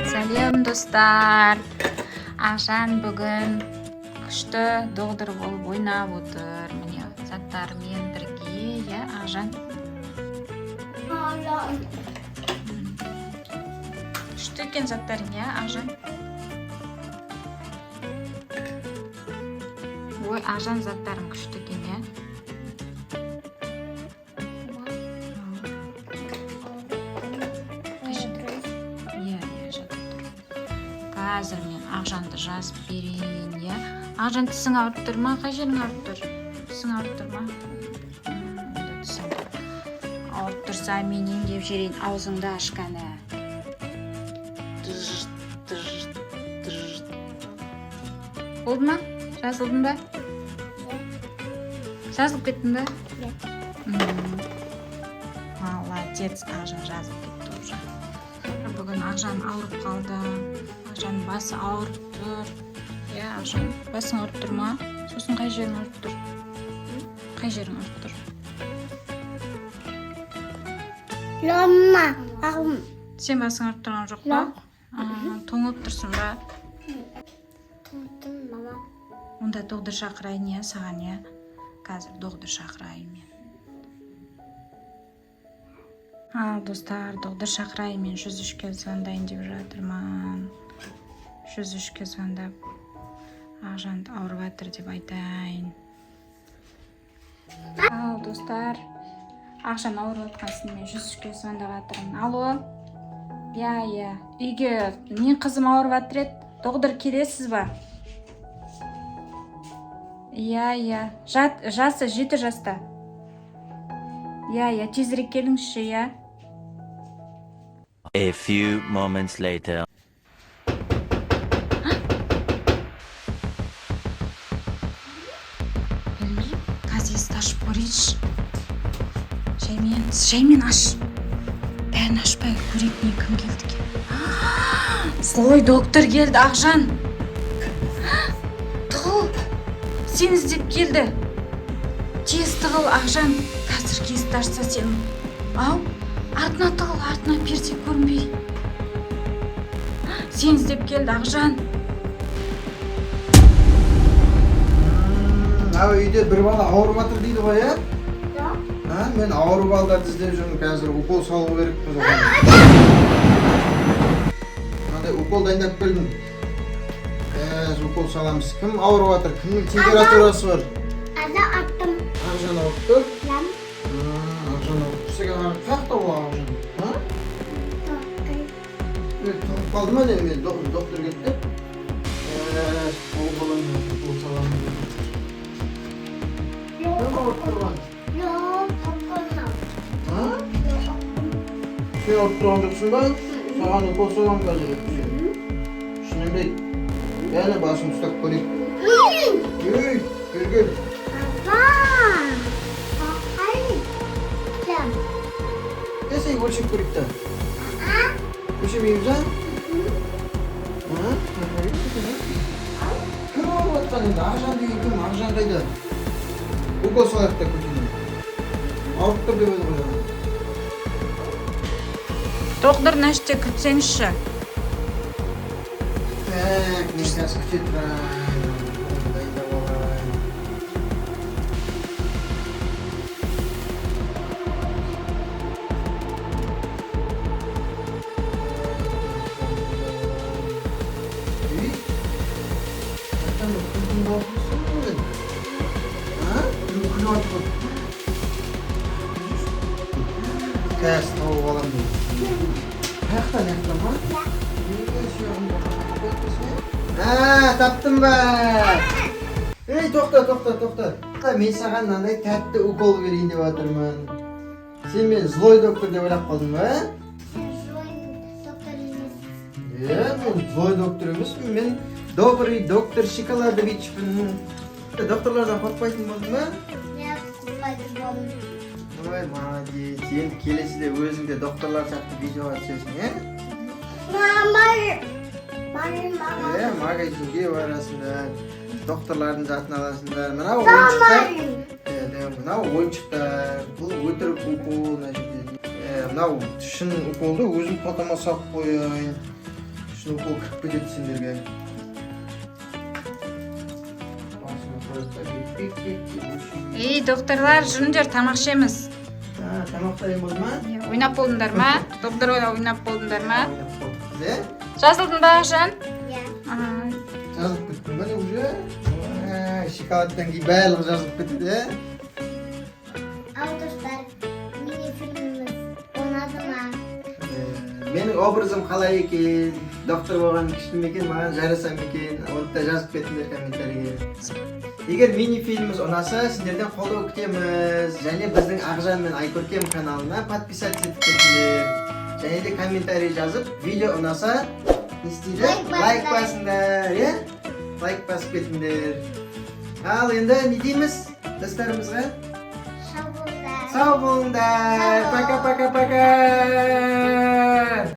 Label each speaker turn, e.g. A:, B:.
A: Сәлем, достар! Ақжан бүгін күшті доғдыр болып ойнап отыр, міне, заттарымен бірге, иә, Ақжан? Күшті екен заттарың, иә, Ақжан? Ой, Ақжан, заттарың күшті екен, иә? Иә, жатып тұр. Қазір мен Ақжанды жазып берейін, иә. Ақжан, тісің ауырып тұр ма? Қай жерің ауырып тұр? Тісің ауырып тұр ма? Онда тісің ауырып тұрса, мен емдеп жіберейін. Аузыңды аш, кәні. Тыж, тыж, тыж. Болды ма? Жазылдың ба? Жазылып кеттің ба?
B: Иә.
A: Молодец, Ақжан жазылып кетті уже. Бүгін Ақжан ауырып қалды. Ақжан, басы ауырып тұр. Иә, Ақжан, басың ауырып тұр ма? Сосын қай жерің ауырып тұр? Қай жерің ауырып тұр?
B: Лома. Ағым.
A: Сен басың ауырып тұрған жоқ па?
B: Жоқ.
A: А, тоңып тұрсың ба?
B: Тұнтым, мама.
A: Онда доғдыр шақырайын, иә, саған, иә? Қазір доғдыр шақырайын мен. Ал, достар, доғдыр шақырайын мен, 103-ке звондайын деп жатырмын. 103-ке звондап, Ақжанды ауырып жатыр деп айтайын. Ал, достар, Ақжан ауырып жатқан соң мен 103-ке звондап жатырмын. Алло, иә, үйге, мен қызым ауырып жатыр еді, доғдыр, келесіз ба? Иә, жасы 7 жаста. Иә, тезірек келіңізші, иә.
C: A few moments later.
A: Білмеймін, қазір есікті ашып көрейінші. Жаймен, жаймен аш, бәрін ашпай көрейік, не, кім келді екен? Злой доктор келді. Ақжан, тығыл, сені іздеп келді. Тез тығыл, Ақжан. Қазір есікті ашса, сен ау, артына тығыл, артына, перде көрінбей. Сені іздеп келді, Ақжан.
D: Мынау үйде бір бала ауырып жатыр дейді ғой, иә?
B: Жоқ.
D: А, мен ауру балдарды іздеп жүрмін, қазір укол салу керекпіз оған. Мынандай укол дайындап келдім. Қазір укол саламыз. Кім ауырып жатыр? Кімнің температурасы бар?
B: Аза аттым.
D: Ақжан ауырып тұр.
B: Лам.
D: Ақжан ауырып тұрса, қай жақта ол Ақжан? А?
B: Тоқай.
D: Е, тығылып қалды ма, не? Мен доктор келді деп. Қазір тауып аламын, укол саламын. Кім ауырып тұрған?
B: Жоқ, тоқай.
D: А? Сен ауырып тұрған жоқсың ба? Саған укол саламын қазір. Шынымен. Кәне, басын ұстап көрейік. Ей, бері кел.
B: Апа. Тоқай. Лам.
D: Десей, өлшеп көрейік та. Өлшемейміз, а? А? Кім ауырып жатқан енді? Ақжан деген кім? Ақжан қайда? Укол салайық та көтенен. Ауырып тұр деп еді ғой жаңа.
A: Доғдыр, мына жерде күтсеңізші.
D: Так, мен қазір күте тұрайын. Дайындап алайын. Үй? Қайтадан бір күлкің болып тұрсың ғой. А? Біреу күліп жатыр ғой. Қазір тауып аламын мен. Қай жақта, мына жақта ма? Е, сен А, таптым ба? Ей, тоқта, тоқта, тоқта. Мен саған мынандай тәтті укол берейін деп жатырмын. Сен мені злой доктор деп ойлап қалдың ба?
B: Сен злой доктор емес.
D: Е, мен злой доктор емеспін, мен добрый доктор Шоколадовичпін. Докторлардан қорықпайтын болдың ба?
B: Иә, қорықпайтын болдым.
D: Ой, молодец. Енді келесіде өзің де докторлар сияқты видеоға түсесің, иә?
B: Мама. Мама.
D: Иә, магазинге барасыңдар, докторлардың затын аласыңдар. Мынау ойыншықтар. Иә, Мынау ойыншықтар, бұл өтірік укол мына жерде. Мынау шын уколды өзім қалтама салып қояйын. Шын укол кіріп кетеді сендерге. Басына қояды да, бек, бек, бек, бек.
A: Ей, докторлар, жүріңдер, тамақ ішеміз.
D: А, тамақ дайын болды ма?
A: Иә, ойнап болдыңдар ма? Доктор ойнап болдыңдар ма?
D: Ойнап болдық біз, иә?
A: Жазылдың ба, Ақжан?
B: Иә.
A: А,
D: Жазылып кеттің ба не уже? Ой, шоколадтан кейін барлығы жазылып кетеді, иә?
B: Ал, достар, мини фильміміз ұнады ма?
D: Менің образым қалай екен, доктор болған күшті ме екен, маған жараса ма екен, оны да жазып кетіңдер комментарийге. Егер мини фильміміз ұнаса, сендерден қолдау күтеміз және біздің Ақжан мен Айкөркем каналына подписаться етіп кетіңдер және де комментарий жазып, видео ұнаса не істейді?
B: Лайк басыңдар.
D: Лайк басыңдар, иә, лайк басып кетіңдер. Ал енді не дейміз достарымызға?
B: Сау болыңдар.
D: Сау болыңдар.
B: Сау бол.
D: Пока, пока, пока.